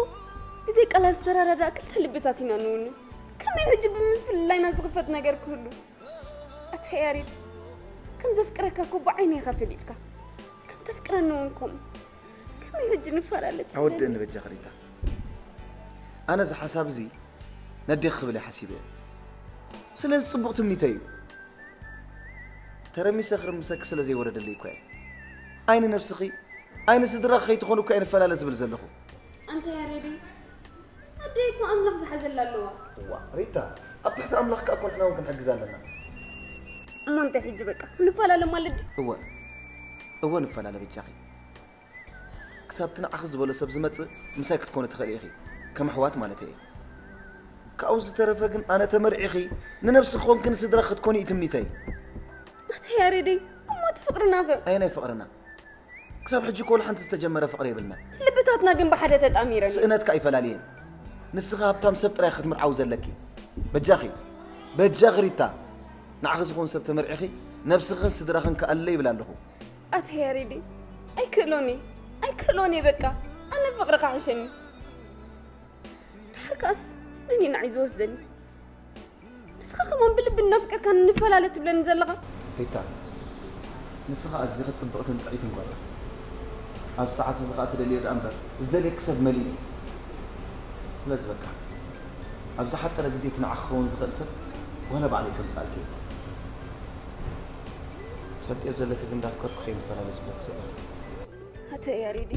ብዘይ ቃላት ዝተረዳዳእ ክልተ ልብታት ኢና ንውንን። ከመይ ሕጂ ብምፍልላይና ዝኽፈት ነገር ክህሉ? ኣታ ያሬድ፣ ከም ዘፍቅረካ እኮ ብዓይኒ ኢኻ ፈሊጥካ። ከም ተፍቅረኒ እውን ከምኡ። ከመይ ሕጂ ንፈላለ ትብለኒ? ኣወድእኒ በጃኺ ሪታ። ኣነ እዚ ሓሳብ እዚ ነዴኺ ክብል እየ ሓሲበ እየ። ስለዚ ጽቡቕ ትምኒተይ እዩ። ተረሚሰ ክርምሰኪ ስለ ዘይወረደለይ እኮ እየ። ኣይ ንነብስኺ ኣይ ንስድራኺ ከይትኾኒ እኮ እየ ንፈላለ ዝብል ዘለኹ። ኣንታ ያሬደይ፣ ኣደይ እኮ ኣምላኽ ዝሓዘላ ኣለዋ። እዋ ሪታ፣ ኣብ ትሕቲ ኣምላኽ ከኣ እኮ ንሕና እውን ክንሕግዝ ኣለና። እሞ እንታይ ሕጂ በቃ ክንፈላለ ማለት ድዩ? እወ እወ ንፈላለ በጃኺ። ክሳብ እቲ ንዓኺ ዝበሎ ሰብ ዝመጽእ ምሳይ ክትኮኒ ትኽእሊ ኢኺ፣ ከም ኣሕዋት ማለተይ እየ። ካብኡ ዝተረፈ ግን ኣነ ተመርዒኺ ንነብስኺ ኮንኪ ንስድራኺ ክትኮኒ እዩ ትምኒተይ። ኣታ ያሬደይ፣ እሞ እቲ ፍቕርና ኸ? ኣየናይ ፍቕርና? ክሳብ ሕጂ እኮ ወላ ሓንቲ ዝተጀመረ ፍቕሪ የብልናን። ልብታትና ግን ብሓደ ተጣሚረን እየን። ስእነትካ ኣይፈላልየን። ንስኺ ሃብታም ሰብ ጥራይ ኢኺ ክትምርዓዊ ዘለኪ። በጃኺ፣ በጃኺ ሪታ፣ ንዓኺ ዝኾን ሰብ ተመርዒኺ ነብስኽን ስድራኽን ከኣልለ ይብል ኣለኹ። ኣታ ያሬደይ፣ ኣይክእሎን እየ፣ ኣይክእሎን እየ በቃ። ኣነ ፍቕርኻ ሕሸኒ። ድሓር ከኣስ መን እዩ ንዓይ ዝወስደኒ? ንስኻ ከማን ብልቢ እናፍቀርካኒ ንፈላለ ትብለኒ ዘለኻ? ሪታ፣ ንስኻ ኣዚኺ ጽብቕትን ጥዕይትን ጓል ኢኺ። ኣብዚ ሰዓት እዚ ኸኣ ትደልዮ ደኣ እምበር ዝደልየኪ ሰብ መሊኡ እዩ። ስለዚ በቃ ኣብ ዝሓጸረ ግዜ እቲ ንዓኺ ክኸውን ዝኽእል ሰብ ዋላ ባዕለይ ከምጽኣልኪ እየ። ትፈልጥዮ ዘለኺ ግን እንዳፍቀርኩ ከይንፈላለ ዝብለኪ ሰብ የለን። ኣታ ያሬዲ፣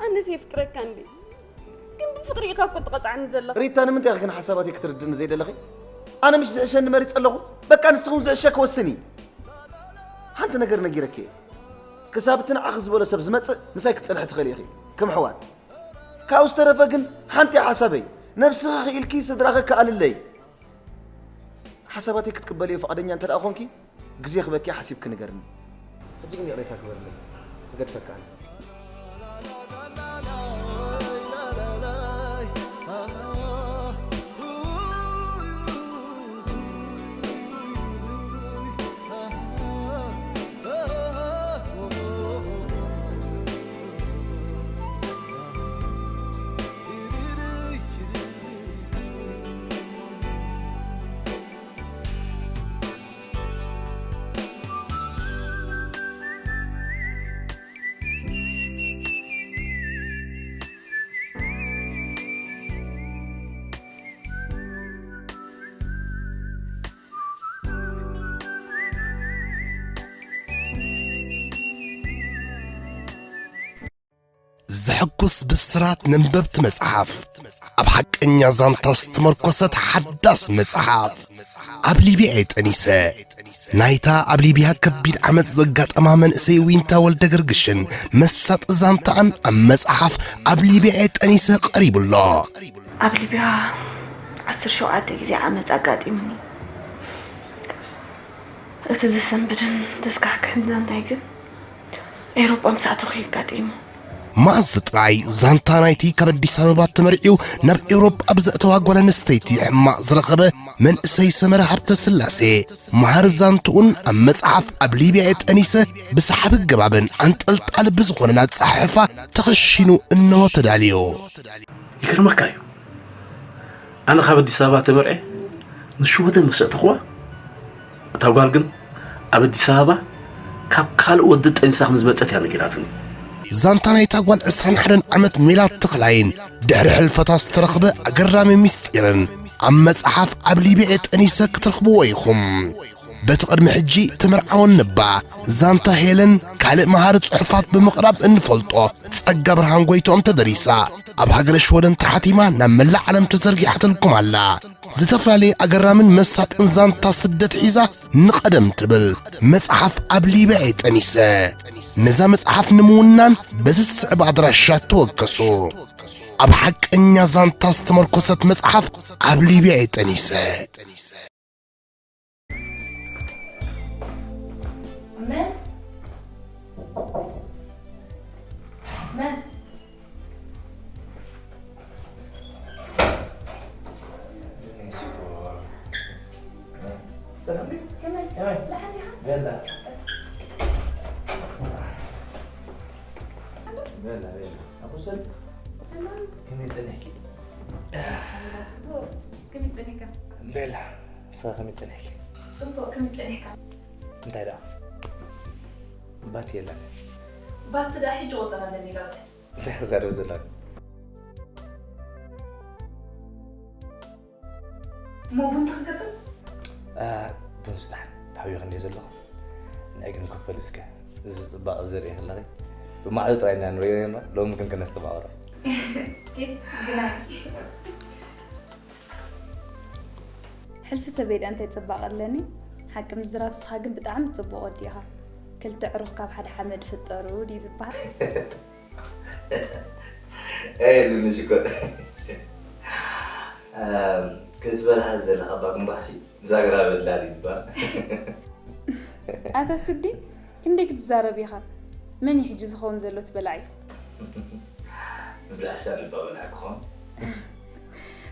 ኣነስ የፍቅረካ እንዴ? ግን ብፍቅሪ ኢኻ እኮ ትቐጽዓኒ ዘለኻ። ሪታ፣ ንምንታይ ኢኺ ግን ሓሳባተይ ክትርድእኒ ዘይደለኺ? ኣነ ምሽ ዝሕሸኒ መሪጸ ኣለኹ። በቃ ንስኺ እውን ዝሕሸኪ ወስኒ። ሓንቲ ነገር ነጊረኪ እየ። ክሳብ እቲ ንዓኺ ዝበሎ ሰብ ዝመጽእ ምሳይ ክትጸንሒ ትኽእሊ ኢኺ። ከም ኣሕዋት። ካብኡ ዝተረፈ ግን ሓንቲ እያ ሓሳበይ። ነብስኺ ክኢልኪ ስድራኺ ከኣልለይ። ሓሳባተይ ክትቅበልዮ ፍቓደኛ እንተ ደኣ ኾንኪ፣ ግዜ ክበኪ ሓሲብኪ ንገርኒ። ሕጂ ግን ይቕሬታ ግበርለይ፣ ክገድፈካ ኣነ። ዘሐጉስ ብስራት ነንበብቲ መጽሓፍ፣ ኣብ ሓቀኛ ዛንታ ዝተመርኮሰት ሓዳስ መጽሓፍ። ኣብ ሊብያ እየ ጠኒሰ። ናይታ ኣብ ሊብያ ከቢድ ዓመጽ ዘጋጠማ መንእሰይ ዊንታ ወልደገርግሽን መሳጢ ዛንታኣን ኣብ መጽሓፍ ኣብ ሊብያ እየ ጠኒሰ ቀሪቡ ኣሎ። ኣብ ሊብያ ዓሰርተ ሸውዓተ ግዜ ዓመጽ ኣጋጢሙኒ። እቲ ዘሰንብድን ዘስካሕክሕን ዛንታይ ግን ኤውሮጳ ምስ ኣተኹ እዩ ኣጋጢሙ። መኣዝ ጥራይ ዛንታ ናይቲ ካብ ኣዲስ ኣበባ ተመርዕዩ ናብ ኤውሮጳ ብዘእተዋ ጓል ኣንስተይቲ ሕማቕ ዝረኸበ መንእሰይ ሰመረ ሃብተስላሴ መሃሪ ዛንትኡን ኣብ መጽሓፍ ኣብ ሊብያ እየ ጠኒሰ ብሰሓቢ ኣገባብን ኣንጠልጣሊ ብዝኾነን ኣጸሓሕፋ ተኸሺኑ እንሆ ተዳልዩ። ይገርመካ እዩ። ኣነ ካብ ኣዲስ ኣበባ ተመርዕየ ንሽወደን ምስ ኣእተኽዋ፣ እታ ጓል ግን ኣብ ኣዲስ ኣበባ ካብ ካልእ ወዲ ጠኒሳ ከም ዝመጸት እያ ነጊራትኒ። ዛንታ ናይታ ጓል ዕስራን ሓደን ዓመት ሜላት ተኽላይን ድሕሪ ሕልፈታ ዝተረኽበ ኣገራሚ ምስጢርን ኣብ መጽሓፍ ኣብ ሊብያ ጠኒሰ ክትረኽብዎ ኢኹም። በቲ ቅድሚ ሕጂ ተመርዓወን እባ ዛንታ ሄለን ካልእ መሃሪ ጽሑፋት ብምቕራብ እንፈልጦ ጸጋ ብርሃን ጎይትኦም ተደሪሳ። ኣብ ሃገረ ሽወደን ተሓቲማ ናብ መላእ ዓለም ተዘርጊሓትልኩም ኣላ። ዝተፈላለየ ኣገራምን መሳጥን ዛንታ ስደት ሒዛ ንቐደም ትብል መጽሓፍ ኣብ ሊብያ እየ ጠኒሰ። ነዛ መጽሓፍ ንምውናን በዚ ዝስዕብ ኣድራሻ ተወከሱ። ኣብ ሓቀኛ ዛንታ ዝተመርኮሰት መጽሓፍ ኣብ ሊብያ እየ ጠኒሰ። መን? መን? ሰላም ድዩ? ከመይ? ከመይ? ደሓን ዲኻ? በላ። በላ፣ በላ። ኣቦ ሰሊም፣ ሰላም። ከመይ ጸኒሕኪ? በላ፣ ጽቡቕ። ከመይ ጸኒሕካ? በላ፣ ንስኻ ከመይ ጸኒሕኪ? ጽቡቕ፣ ከመይ ጸኒሕካ? እንታይ ደኣ? ባቲ የለን። ባቲ ደኣ ሕጂ ቆጸራ ኣለኒ፣ ላውጥ። እንታይ ክዛረብ ዘለኒ? እሞ ቡን ዶ ክገብር? አ፣ ቡን ስታን፣ ታዊኽ እንደ ዘለኹ። ናይ ግን ክፈል እስከ፣ እዚ ጽባቐ ዘርኢ ከለኺ፣ ብማዕዶ ጥራይ ኢና ንሪኦ ነርና፣ ሎሚ ግን ከነስተባቕሮ። ኦኬ፣ ግናይ። ሕልፊ ሰበይ ደኣ እንታይ ጽባቐ ኣለኒ? ሓቂ ምዝራብ፣ ስኻ ግን ብጣዕሚ ጽቡቕ ወዲ ኢኻ። ክልተ ዕሩኽ ካብ ሓደ ሓመድ ፍጠሩ ድዩ ዝበሃል? ኣየሉን ሽኮር። ኣም፣ ክትበልዓ ዘለኻ እባ ጉንባሕሲ፣ ዛግራ በላ ድዩ ዝበሃል? ኣታ ስዲ፣ ክንደይ ክትዛረብ ኢኻ? መን እዩ ሕጂ ዝኸውን ዘሎ እቲ በላዒ? ምብላዕ ሳሚ እባ በላዕ ክኾን።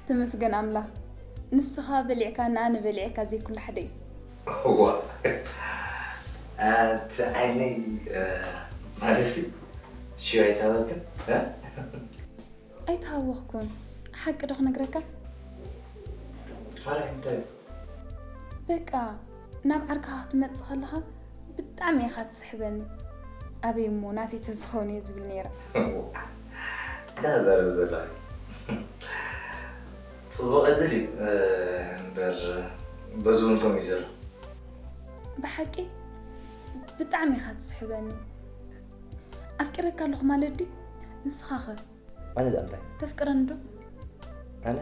ተመስገን ኣምላኽ። ንስኻ በሊዕካ፣ ንኣነ በሊዐካ ዘይኩሉ ሓደ እዩ። እዋ። ኣቲ ዓይነይ፣ እ፣ ማለትሲ፣ ሽዮ ኣይተሃበክን? እ? ኣይተሃወኽኩን። ሓቂ ዶ ክነግረካ? ኣረ፣ እንታይ? በቃ፣ ናብ ዓርክኻ ክትመጽእ ከለኻ ብጣዕሚ ኢኻ ትስሕበኒ። ኣበይ እሞ ናተይ ተዝኸውን እየ ዝብል ነይረ። እንታይ ትዛረቢ ዘለኺ? ጽቡቕ ዕድል እዩ፣ እ፣ እምበር በዚ እውን ከምኡ እዩ ዘሎ። ብሓቂ ብጣዕሚ ኢኻ ትስሕበኒ። ኣፍቂረካ ኣለኹ ማለት ድዩ? ንስኻ ኸ? ኣነ ደኣ እንታይ? ተፍቅረኒ ዶ? ኣነ?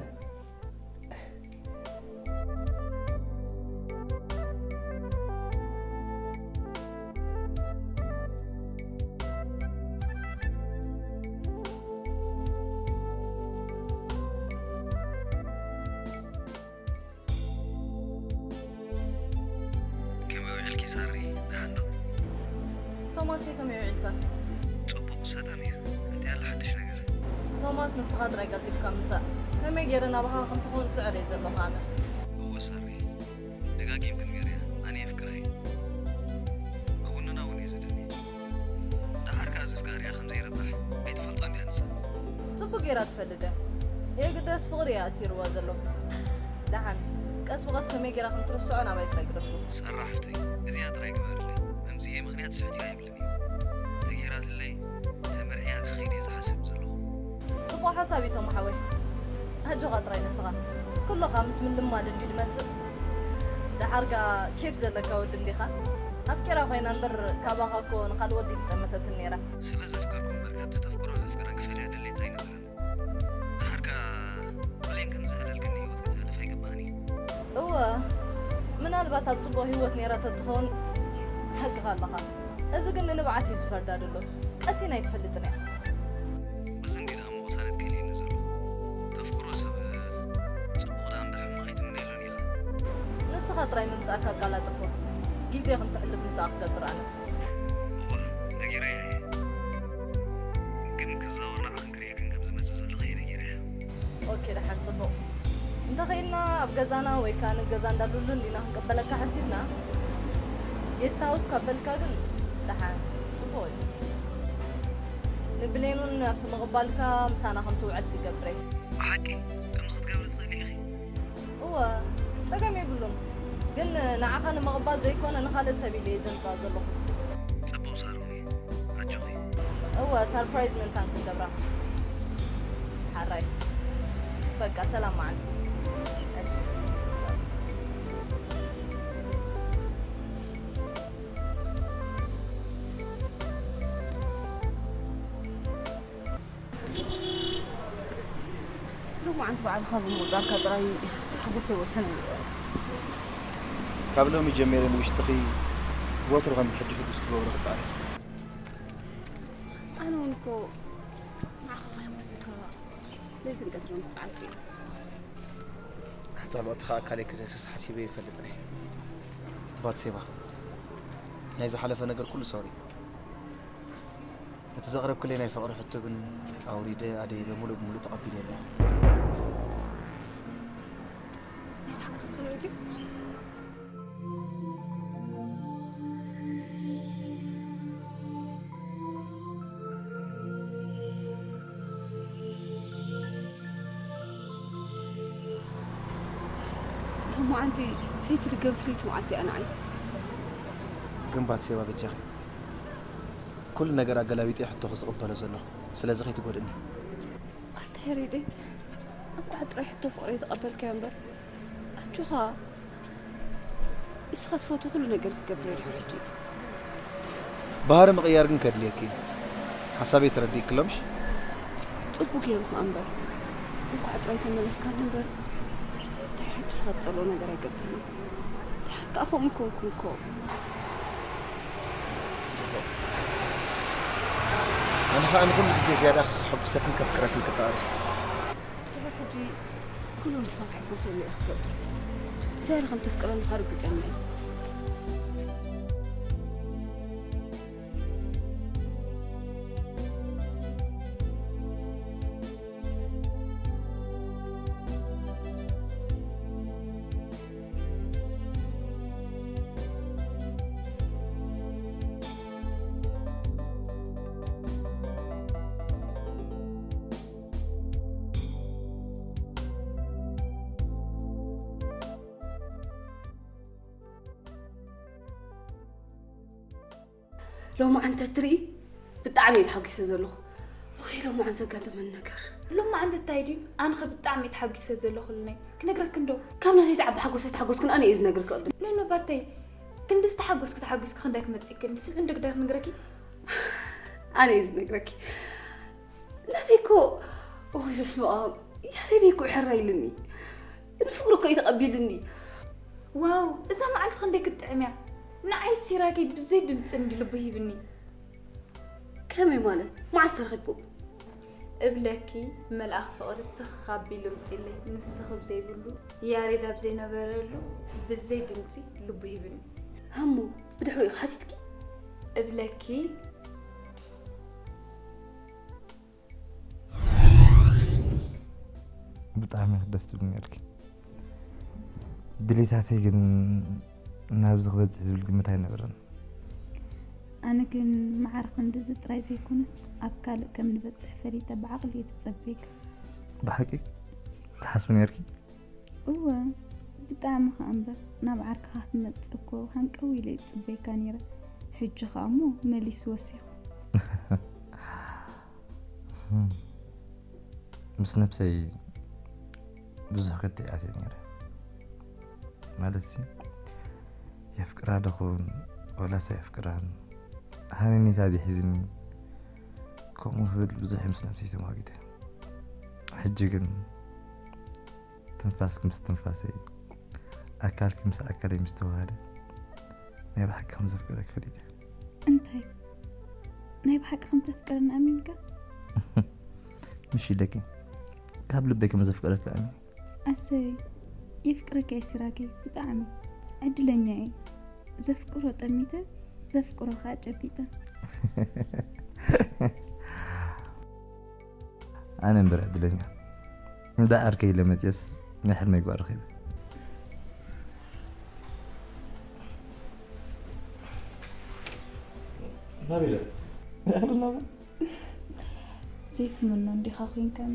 ከመይ ውዒልኪ ሳሪ? ደሓን ዶ? ቶማስ፣ ከመይ ውዒልካ? ጽቡቕ፣ ሰላም እየ። እንታይ ኣሎ ሓድሽ ነገር? ቶማስ፣ ንስኻ ጥራይ ቀልጢፍካ ምጻእ። ከመይ ገይረ ናባኻ ከም ትኸውን ጽዕር እየ ዘለኹ ኣነ። እወ ሳሪ፣ ደጋጊም ክንገርያ፣ ኣነ የፍቅራ እየ። ክውንና እውን እየ ዝደሊ። ደሓር ከኣ እዚ ፍቃሪኣ ከም ዘይረብሕ ኣይትፈልጦን ድያ ንሳ? ጽቡቕ ገይራ ትፈልጥ እያ። የግዳስ ፍቕሪ እያ ኣሲርዋ ዘሎ። ደሓን፣ ቀስ ብቐስ ከመይ ገይራ ከም ትርስዖ ናባይ ጥራይ ግደፎ። ሳራ ሓፍተይ፣ እዚኣ ጥራይ ግበርለይ። መምጽኤ ምኽንያት ስሕት እያ ኣይብልን እየ። ተገይራትለይ፣ ተመርዕያ ክኸይድ እየ ዝሓስብ ዘለኹ። ጽቡቕ ሓሳብ እዩ ቶም ሓወይ። ኣጆኻ ጥራይ ንስኻ። ኩሉ ኸኣ ምስ ምልማድ እንድዩ ዝመጽእ። ደሓር ከኣ ኬፍ ዘለካ ወዲ እንዲኻ። ኣፍቂራ ኮይና እምበር ካባኻ እኮ ንኻልእ ወዲ ምጠመተትን ነይራ። ስለ ዘፍቀርኩ እምበር ካብቲ ተፍቅሮ ዘፍቅረን ክፈልያ ድሌት ኣይነበረን። ደሓር ከኣ ብሌን ከም ዝህለልክኒ ህይወት ከተሕልፍ ኣይግባእን እዩ። እወ፣ ምናልባት ኣብ ጽቡቕ ህይወት ነይራ ተትኸውን ሓቅኻ ኣለኻ። እዚ ግን ንንብዓት እዩ ዝፈርዳ ዘሎ። ቀሲና ኣይትፈልጥን እያ። በዚ እንዲ ደኣ ምቕሳነት ከልየኒ ዘሎ። ተፍቅሮ ሰብ ጽቡቕ ደኣ እምበር ሕማቕ ኣይትምነየሉን ኢኻ። ንስኻ ጥራይ ምምጻእካ ኣቀላጥፎ። ግዜ ከም ተሕልፍ ምስኣ ክገብር ኣነ። እወ፣ ነጊረያ እየ። ግን ክዛወር ንዓኽን ክርእየክን ከም ዝመጽእ ዘለኹ እየ ነጊረያ። ኦኬ፣ ደሓን ጽቡቕ። እንተኸይድና ኣብ ገዛና ወይ ከኣ ንገዛ እንዳ ሉሉ እንዲና ክንቅበለካ ሓሲብና። ጌስት ሃውስ ካብ በልካ ግን ደሓን ጽቡቕ እዩ። ንብሌን እውን ኣብቲ ምቕባልካ ምሳና ከም ትውዕል ክገብር እየ። ብሓቂ ከምዚ ክትገብሪ ትኽእሊ ኢኺ? እወ፣ ጸገም የብሉን። ግን ንዓኻ ንምቕባል ዘይኮነ ንኻልእ ሰብ ኢለ እየ ዘምጽኣ ዘለኹ። ጽቡቕ ሳሮኒ፣ ኣጆኺ። እወ፣ ሰርፕራይዝ ምእንታን ክንገብራ። ሓራይ። በቃ ሰላም መዓልቲ። እሺ። ኣንቲ ባዕልኻ ብምውጻእካ ጥራይ ሓጎሰይ ወሰን የብሉን። ካብ ሎሚ ጀሚረ ንውሽጥኺ ወትሩ ከምዚ ሕጂ ሕጉስ ክገብሮ ክጻዕር። ኣነ እውን እኮ ንዓኻ ከሕጉሰካ ለይትን ቀትርን ክጻዕር እየ። ኣጻብዕትኻ ኣካለይ ክድህስስ ሓሲበ ይፈልጥን እየ። ባትሴባ፣ ናይ ዝሓለፈ ነገር ኩሉ ሶሪ። እቲ ዘቕረብክለይ ናይ ፍቕሪ ሕቶ ግን ኣውሪደ ኣደይበ ሙሉእ ብሙሉእ ተቐቢለ ኣለኹ። ሎማዓንቲ ሰይቲ ድገም ፍልይቲ መዓልቲ እያ ንዓይ። ግን ባትሴባ በጃኺ፣ ኩሉ ነገር ኣገላቢጠ ሕቶኺ ዝቕበሎ ዘለኹ፣ ስለዚ ከይትጎድእኒ። ኣታ ያሬደይ፣ እንኳዕ ጥራይ ሕቶ ፍቕረይ ተቐበልካዮ እምበር። ኣጆኻ፣ ንስኻ ትፈትዎ ኩሉ ነገር ክገብር እየ ድሕሪ ሕጂ። ባህሪ ምቕያር ግን ከድልየኪ እዩ። ሓሳበይ ተረዲእኪ ኣሎ ምሽ? ጽቡቕ ገይርኻ እምበር፣ እንኳዕ ጥራይ ተመለስካኒ እምበር፣ ድሕሪ ሕጂ ንስኻ ትጸልኦ ነገር ኣይገብርን እየ። ድሓር ከኣ ከምኡ ኣይኮንኩን እኮ። ጽቡቕ። ኣነ ኸኣ ንኹሉ ግዜ ዝያዳ ከሐጉሰክን ከፍቅረክን ክጻዕር። ድሕሪ ሕጂ ኩሉ ንስኻ ክትሕጎሰሉ ኢኻ ክትገብር። ዝያዳ ከም ተፍቅረኒ ኸኣ ርግጸኛ እየ። ሎማዓንቲ ትርኢ ብጣዕሚ እየ ተሓጒሰ ዘለኹ። ወይ ሎማዓንቲ ዘጋጠመኒ ነገር። ሎማዓንቲ እንታይ ድዩ? ኣነኸ ብጣዕሚ እየ ተሓጒሰ ዘለኹ ልናይ። ክነግረክን ዶ? ካብ ናተይ ዝዓቢ ሓጎስ ኣይተሓጎስኩን፣ ኣነ እየ ዝነግርኪ ቅድም። ኖ ኖ ባተይ፣ ክንዲ ዝተሓጎስኪ ተሓጒስኪ ክንዳይ ክመጽእክን? ስምዒ እንዶ ግዳ ክነግረኪ? ኣነ እየ ዝነግረኪ። ናተይ እኮ፣ ኦይ በስመ ኣብ፣ ያሬደይ እኮ ሕራይ ኢሉኒ። ንፍቕሩ እኮ እዩ ተቐቢሉኒ። ዋው፣ እዛ መዓልቲ ክንደይ ክትጥዕም እያ። ንዓይ ሲራከይ ብዘይ ድምፂ እንዲ ልቡ ሂብኒ። ከመይ ማለት? መዓስ ተረኺብኩም? እብለኪ፣ መልኣኽ ፍቕሪ ትኽ ኣቢሉ ምፂለይ፣ ንስኺ ብዘይብሉ፣ ያሬድ ኣብ ዘይነበረሉ፣ ብዘይ ድምፂ ልቡ ሂብኒ። ሃሞ፣ ብድሕሪኡ ሓቲትኪ? እብለኪ። ብጣዕሚ ኢኺ ደስ ትብልኒ ነርኪ። ድሌታተይ ግን ናብዚ ክበጽሕ ዝብል ግምት ኣይነበረን። ኣነ ግን መዓር ክንድዚ ጥራይ ዘይኮነስ ኣብ ካልእ ከም ንበጽሕ ፈሊጠ ብዓቕሊ እየ ተጸበይካ። ብሓቂ ትሓስቢ ነርኪ? እወ፣ ብጣዕሚ ከኣ እምበር ናብ ዓርክኻ ክትመጽእ እኮ ሃንቀው ኢለ ይጽበይካ ነይረ። ሕጂ ከኣ እሞ መሊሱ ወሲኹ። ምስ ነብሰይ ብዙሕ ክትዕ ኣትየ ነይረ። ማለትሲ፣ የፍቅራ ዶ ኹን ወላስ ኣየፍቅራን? ሃነኔታ ድዩ ሒዝኒ? ከምኡ ክብል ብዙሕ ምስ ነብሰይ ተሟጊተ። ሕጂ ግን ትንፋስኪ ምስ ትንፋሰይ፣ ኣካልኪ ምስ ኣካለይ ምስ ተዋሃደ፣ ናይ ብሓቂ ከም ዘፍቅረኪ ፈሊጠ። እንታይ? ናይ ብሓቂ ከም ተፍቅረኒ ኣሚንካ? ምሽ ኢለኪ፣ ካብ ልበይ ከም ዘፍቅረኪ ኣሚነ። ኣሰይ፣ የፍቅረኪ እየ ሲራከይ፣ ብጣዕሚ ዕድለኛ እየ። ዘፍቅሮ ጠሚተ፣ ዘፍቅሮ ኸዓ ጨቢጠ። ኣነ እምበር ዕድለኛ። እንዳ ዓርከይ ኢለ መፅየስ ናይ ሕልመይ ጓል ረኺበ። ናበይ ኢለ? ዘይትምኖ እንዲኻ ኮይንካኒ።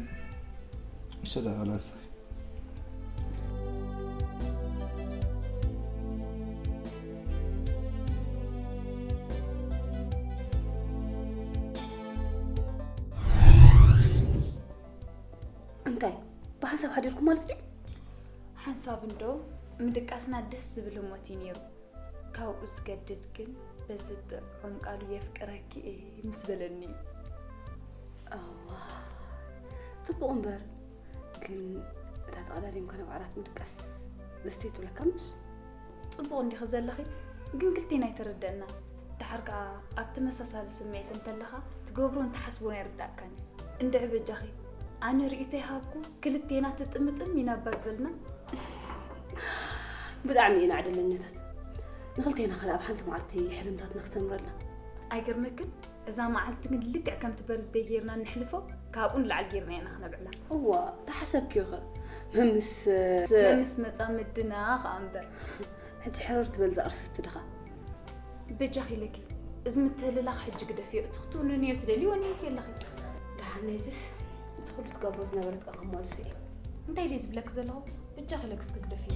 ስለ ኣላስኺ። እንታይ? ብሓንሳብ ሓዲርኩም ማለት ድዩ? ሓንሳብ እንዶ ምድቃስና ደስ ዝብል ህሞት እዩ ነይሩ። ካብኡ ዝገድድ ግን በዚ ጥዑም ቃሉ የፍቅረኪ እየ ምስ በለኒ እዩ። እዋ፣ ጽቡቕ እምበር፣ ግን እታ ተቐዳዲምካ ናብ ዓራት ምድቃስ ደስ ትብለካ ምሽ? ጽቡቕ እንዲኺ ዘለኺ፣ ግን ክልቴና ኣይተረደእና። ደሓር ከኣ ኣብ ተመሳሳሊ ስምዒት እንተለኻ ትገብሮን ትሓስቦን ኣይርዳእካን እዩ። እንድዒ በጃኺ ኣነ ርእይቶ ይሃብኩ፣ ክልቴና ትጥምጥም ኢና እባ ዝበልና። ብጣዕሚ ኢና ዕድለኛታት። ንኽልቴና ኸኣ ኣብ ሓንቲ መዓልቲ ሕልምታትና ክሰምረልና። ኣይገርመክን? እዛ መዓልቲ ግን ልክዕ ከምቲ በርዝደይ ጌርና እንሕልፎ ካብኡ ንላዕሊ ጌርና ኢና ክነብዕላ። እዋ ተሓሰብክዮ ኸ? መምስ መምስ መጻ ምድና ኸኣ እምበር። ሕጂ ሕርር ትበል ዝኣርስቲ ድኻ? በጃኺ ኢለኪ፣ እዚ ምትህልላኽ ሕጂ ግደፍዮ። እቲ ክትውንንዮ ትደልዪ ወኒንኪ ኣለኺ። ደሓን ነይዝስ እዚ ኩሉ ትገብሮ ዝነበረትካ ከማልሱ እየ። እንታይ ኢለ ዝብለኪ ዘለኹ? በጃኺ ኢለኪ እስኪ ግደፍዮ።